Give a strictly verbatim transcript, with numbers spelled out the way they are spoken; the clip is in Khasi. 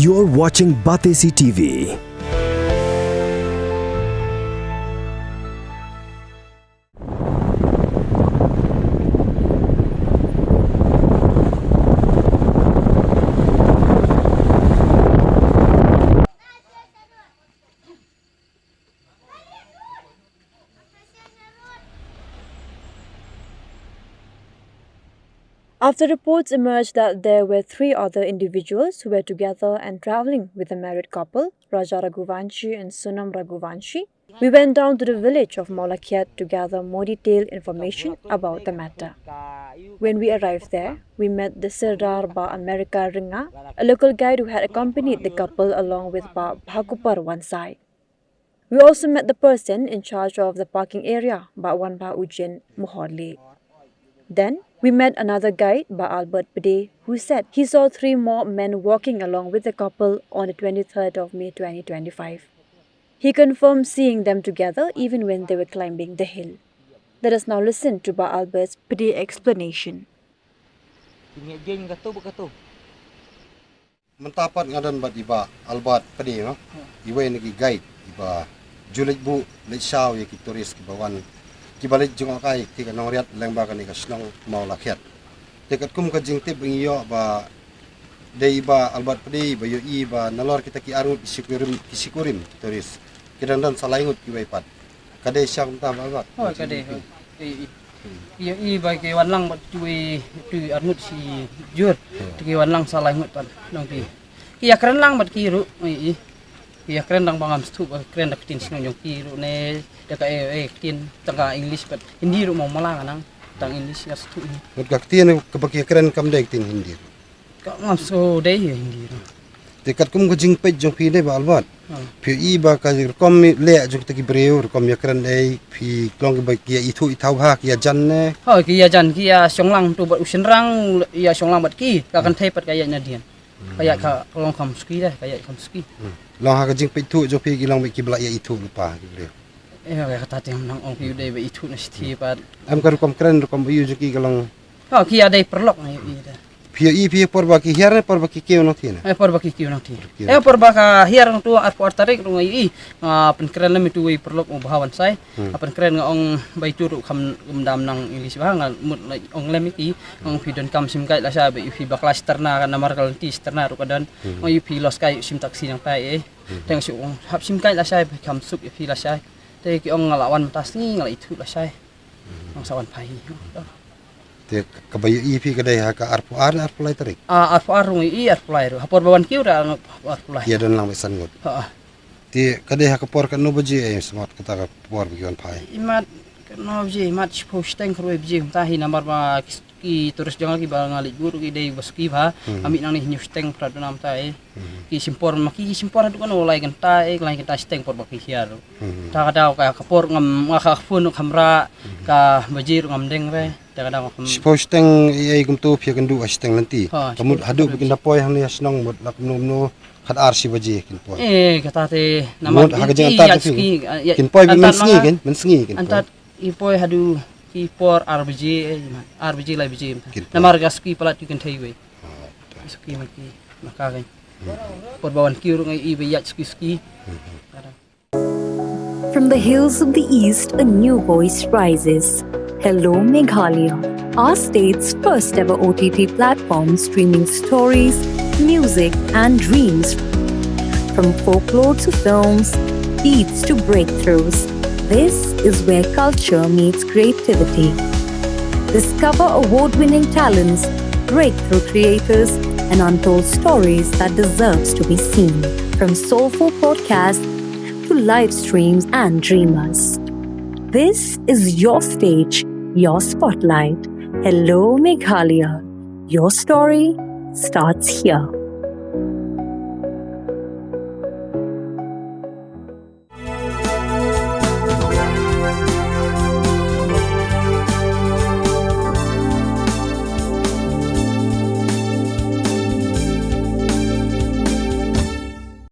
You're watching Batesi T V. After reports emerged that there were three other individuals who were together and traveling with the married couple, Raja Raghuvanshi and Sonam Raghuvanshi, we went down to the village of Mawlakhet to gather more detailed information about the matter. When we arrived there, we met the Sirdar Bah America Ringa, a local guide who had accompanied the couple along with Bah Bhakupar Wansai. We also met the person in charge of the parking area, Bah Wanbah Ujin Mohorli. Then we met another guide, Bah Albert Pde, who said he saw three more men walking along with the couple on the twenty-third of May twenty twenty-five. He confirmed seeing them together even when they were climbing the hill. Let us now listen to Bah Albert Pde's explanation. Mynta pat nga don bad i Bah Albert Pde, no? Iwei na ki guide iba ju leit buh leit shaw ïa ki tourist kiba wan, kiba leit jngohkai ki ka nongriat lyngba kane ka shnong Mawlakhet. Te katkum ka jingtip ba ngi ïoh ba dei i Bah Albert Pde ba ïohi ba nalor kita ki arngut ki shikurim, ki shikurim tourist, ki dang don sa lai ngut kiwei pat. Ka dei sha kumta Bah Albert? Hooid, ka dei, hooid. Ïohi ba ki wan lang bad kiwei, kiwei arngut shijur. Te ki wan lang sa lai ngut pat, nong ki. Ki ïakren lang bad ki ruh, ïohi. Ki ïakren dang ba ngam sngewthuh ba kren da ka ktien shnong jong ki ruh ne da ka, eh, eh, ktien tang ka English bad Hindi ruh mo mala ka nang. Tang English nga sngewthuh hi. Bad ka ktien kaba ki ïakren kam dei ktien Hindi ruh? Ka ngam sngewdei ïa Hindi ruh. Te katkum ka jingpeit jong phi ne Bah Albert, phi ïohi ba ka rukom leh jong kita ki briew, rukom ïakren ei, phi long kiba ki ïa ithuh ithaw bha, ki ïajan ne? Hooid, ki ïajan, ki ïa shong lang tu bad u shynrang, ïa shong lang bad ki, ka kynthei pat ka ïaid nadien. Ka ïaid ka long kham suki de, ka ïaid kham suki. Long ha ka jingpeit thuh jong phi ki long ba kiba la ïa ithuh lypa ki briew? Eh, kata te nang ong phi u dei ba ithuh na shithi pat. Em ka rukom kren, rukom ïa jong ki ka long? Hooid, ki ïa dei paralok na ïa i de. Phi ïohi phi por ba ki hiar ne por ba ki kiew nangthie ne? Eh, por ba ki kiew nangthie. Eh, por ba ka hiar nangtu arphew ar tarik ruh nga ïohi. Nga pynkren lem ïa utu uwei paralok u Bah Wansai. Nga pynkren nga ong ba itu ruh kam, kam dam nang English bha, nga mut ong lem ïa ki. Nga ong phi donkam sim guide lashai ba ïohi ba khlaiñ shi tyrna, ka namar ka lynti shi tyrna ruh ka don. Nga ïohi phi los kai sim taxi nangtai eh. Te nga shu ong hap sim guide lashai ba kam suk ïa phi lashai. Te ki ong nga la wan mynta sngi nga la ithuh lashai. Nang sa wan phai hi. Te kaba ïohi phi ka dei ha ka arphew ar, arphew lai tarik? Ah, arphew ar ruh ïohi, arphew lai ruh. Ha por ba wan kiew ruh arphew lai. Ïa don lang bad san ngut. Ha. Te ka dei ha ka por katno baje eh, smat kata ka por ba ki wan phai? Imat katno baje, imat shiphew shiteng khatwei baje mynta hi namar ba ki, ki tourist jong nga kiba nga leit buh ruh ki dei ba suki bha. Nga mih nangne hynñiew shiteng phra duna mynta eh. Ki shim por ma ki, ki shim por haduh katno lai kynta eh, lai kynta shiteng por ba ki hiar ruh. Ta ka daw ka, ka por ngam, nga ka phone ruh kam rah, ka baje ruh ngam deng re. Te ka dang kham. Shiphew shiteng ei ei kumto phi ïakynduh ha shiteng lynti. Ha, ka mut shiphew haduh shiteng. Ba kin da poi hangne ha shnong mut la kumno kumno khat ar shi baje kin poi. Eh, kata te namar mut ha ka jingantad ïa te phi suki, kin poi ba mynsngi kin, mynsngi kin poi. Antad i poi haduh ki por ar baje, eh, ar baje lai baje. Kin poi. Namar ka suki palat ki kynthei wei. Suki ma ki ma ka kan. Por ba wan kiew ruh nga ïohi ba ïaid suki suki. Ka dang. From the hills of the East, a new voice rises. Hello, Meghalaya, our state's first ever O T T platform streaming stories, music, and dreams. From folklore to films, beats to breakthroughs, this is where culture meets creativity. Discover award winning talents, breakthrough creators, and untold stories that deserves to be seen. From soulful podcasts to live streams and dreamers. This is your stage, your spotlight. Hello, Meghalaya. Your story starts here.